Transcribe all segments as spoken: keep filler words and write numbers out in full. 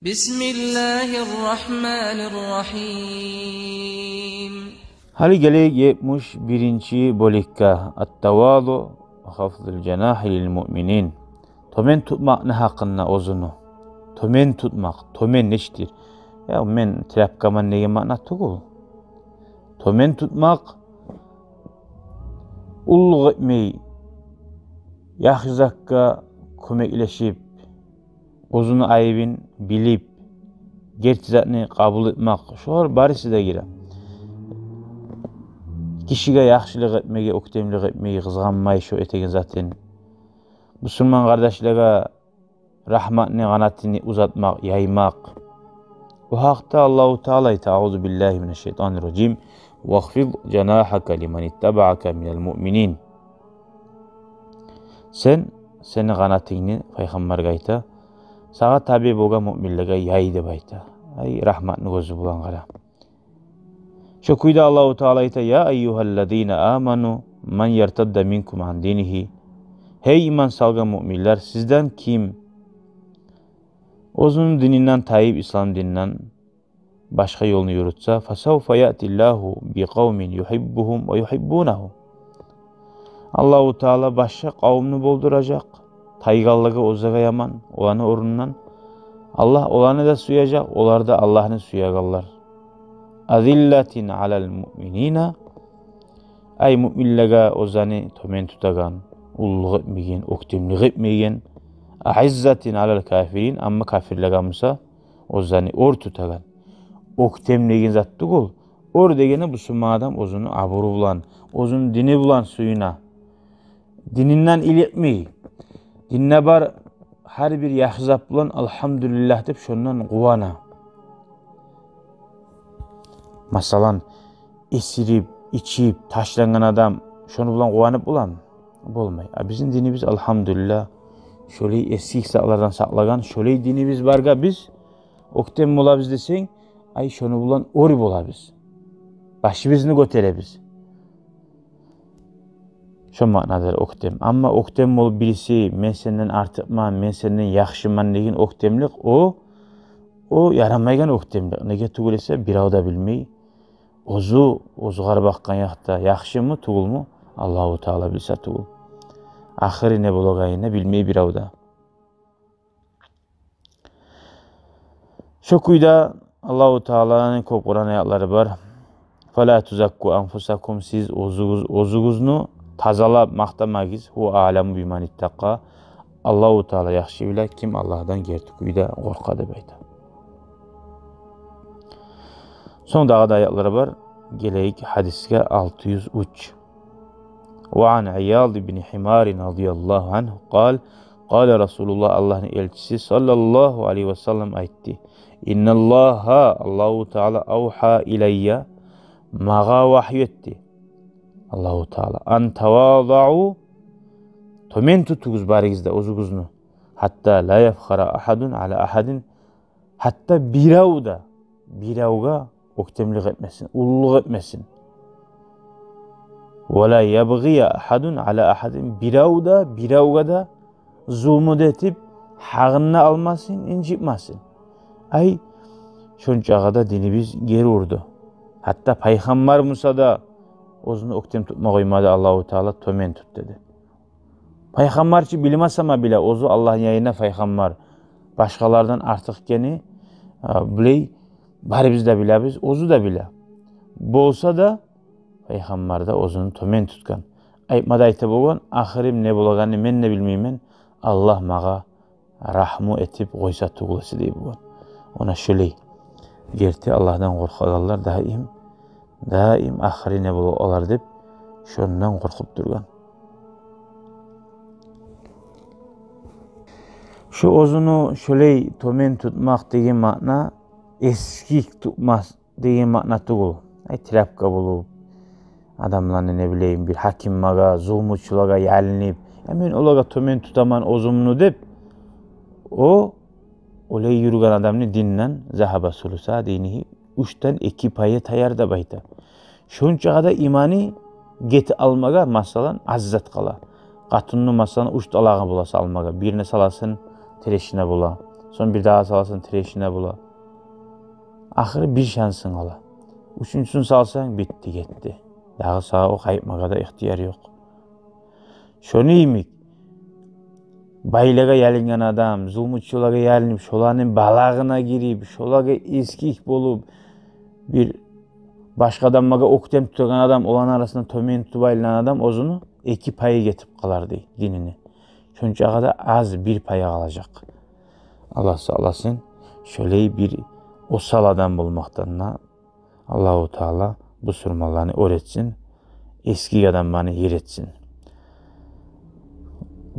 بسم الله الرحمن الرحيم. Гьали гелейик етмиш биринчи бёлюкге. Ат-тавазуъ ва хафзул жанагьи лил муъминин. Тёмен тутмакъны гьакъында оьзюню. Тёмен тутмакъ, тёмен нечтир? Я мен тряпкаман деген маъна тюгюл. Тёмен тутмакъ, уллулукъ этмей, яхшы затгъа кёмеклешип, оьзюню айыбын билип, герти затны къабул этмакъ, шолар бариси де гире. Гишиге яхшылыкъ этмеге, оьктемлик этмеге, къызгъанмай шо этеген затын. Бусурман къардашлагъа рагьматны къанатын узатмакъ, яймакъ. О гьакъда Аллагьу Таала айта: أعوذ بالله من الشيطان الرجيم. واخفض جناحك لمن اتبعك من المؤمنين. Сен, сени къанатынгны, пайхаммаргъа айта, сагъа таби болгъан муъминлеге яй деп айта. Ай, рагьматны гёзю булан къара. Шо кюйде Аллагьу Таала айта: يا أيها الذين آمنوا من يرتد منكم عن دينه. Гьей иман салгъан муъминлер, сизден ким оьзюню дининден тайып, ислам дининден башгъа ёлну юрютсе, فسوف يأتي الله بقوم يحبهم ويحبونه. Аллагьу Таала башгъа къавумну болдуражакъ, тайгъанлагъа, оьзлеге яман, оланы орнундан. Аллагь оланы да сюежек, олар да Аллагьны сюегенлер. أذلة على المؤمنين. Ай, муъминлеге оьзлени тёмен тутагъан, уллулукъ этмеген, оьктемлик этмеген. أعزة على الكافرين. Амма капирлеге буса оьзлени оьр тутагъан. Оьктем деген зат тюгюл. Оьр дегени бусурман адам оьзюню абуру булан, оьзюню дини булан сююне. Дининден иликмей. Динде бар гьар бир яхшы зат булан «Алгьамдулиллагь» деп шондан къувана. Масала, эсирип, ичип, ташлангъан адам шону булан къуванып боламы? Болмай. А бизин динибиз, алгьамдулиллагь, шолай эсгик затлардан сакълагъан, шолай динибиз баргъа биз оьктем болабыз десенг, ай, шону булан оьр болабыз. Башыбызны гётеребиз. Шо маънадыр оьктем. Амма оьктем болуп бириси: «Мен сенден артыкъман, мен сенден яхшыман» деген оьктемлик, о, о ярамайгъан оьктемлик. Неге тюгюл эсе, бирев де билмей. Оьзю, оьзю къарап бакъгъан якъда яхшымы, тюгюлмю, Аллагьу Таала билсе тюгюл. Ахыры не болагъанын билмей бирев де. Шо кюйде Аллагьу Тааланы кёп Къуран аятлары бар. «Фала тузакку анфусакум», сиз оьзюгюз, оьзюгюзню тазалап макътамагъыз. «Гьува аъламу биман иттакъа». Аллагьу Таала яхшы биле, ким Аллагьдан герти кюйде къоркъа, деп айта. Сонг дагъы да аятлар бар. Гелейик гьадисге, алты юз уьч. Ва ан Ияд ибн Химар радияллагьу ангьу къал, къала Расулуллагь, Аллагьны элчиси саллаллагьу алайгьи ва саллам айтды: «Инналлагьа, Аллагьу Таала, авгьа илайя, магъа вагьйу этди». Аллагьу Таала: «Ан тавазау», тёмен тутугъуз барыгъыз да оьзюгюзню. «Гьатта ла яфхара агьадун ала агьадин», гьатта бирев де биревге оьктемлик этмесин, уллулукъ этмесин. «Ва ла ябгъия агьадун ала агьадин», бирев де биревге де зулму да этип, гьакъын да алмасын, инжитмесин. Ай, шончагъа да динибиз гери урду. Гьатта пайхаммар буса да оьзюню оьктем тутма къоймады, Аллагьу Таала тёмен тут деди. Пайхаммар чы билмесе ма биле, оьзю Аллагьны янында пайхаммар, башгъалардан артыкъ экени, а, булай барыбыз да билебиз, оьзю де биле. Болса да, пайхаммар да оьзюн тёмен тутгъан. Айтма да айта болгъан: «Ахырым не болагъанын мен де билмеймен, Аллагь магъа рагьму этип къойса тюгюл эсе», — дей болгъан. Она шолай. Герти Аллагьдан къоркъагъанлар даим, даим ахыры не болур олар деп, шондан къоркъуп тургъан. Шу оьзюню шолай тёмен тутмакъ деген маъна эсгик тутмакъ деген маъна тюгюл. Ай, тряпка болуп, адамланы, не билейим, бир гьаким магъа, зулмучулагъа ялынып, «Я мен олагъа тёмен тутаман оьзюмню» деп, о, олай юрюген адамны динден, «загьаба сулуса динигьи», уьчден эки пайы таяр деп айта. Шончагъа да иманы гетип къалмагъа, масала, аз зат къала. Къатынны, масала, уьч талагъы бола салмагъа, бирине саласан, терешине бола. Сонг бирдагъы саласан, трешина бола. Ахыры бир шансынг къала. Уьчюнчюсюн салсанг, битди, гетди. Дагъы сагъа о къайтмагъа да ихтияр ёкъ. Шону йимик, байлагъа ялынгъан адам, зулмучулагъа ялынып, шоланы балагъына гирип, шолагъа эсгик болуп, бир башгъа адамлагъа оьктем тутагъан адам, оланы арасында тёбен тутуп айланагъан адам оьзюню эки пайы гетип къалар дей динини. Шончагъа да аз бир пайы къалажакъ. Аллагь сакъласын шолай бир осал адам болмакъдан да. Аллагьу Таала бусурманланы оьр этсин, эсгик адамланы ер этсин.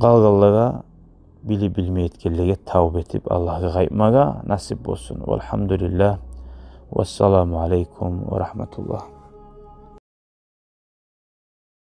Къалгъанлагъа, билип билмей этгенлеге тавба этип, Аллагьгъа къайтмагъа насип болсун. Валгьамдулиллагь. Вассаламу алейкум ва рагьматуллагь.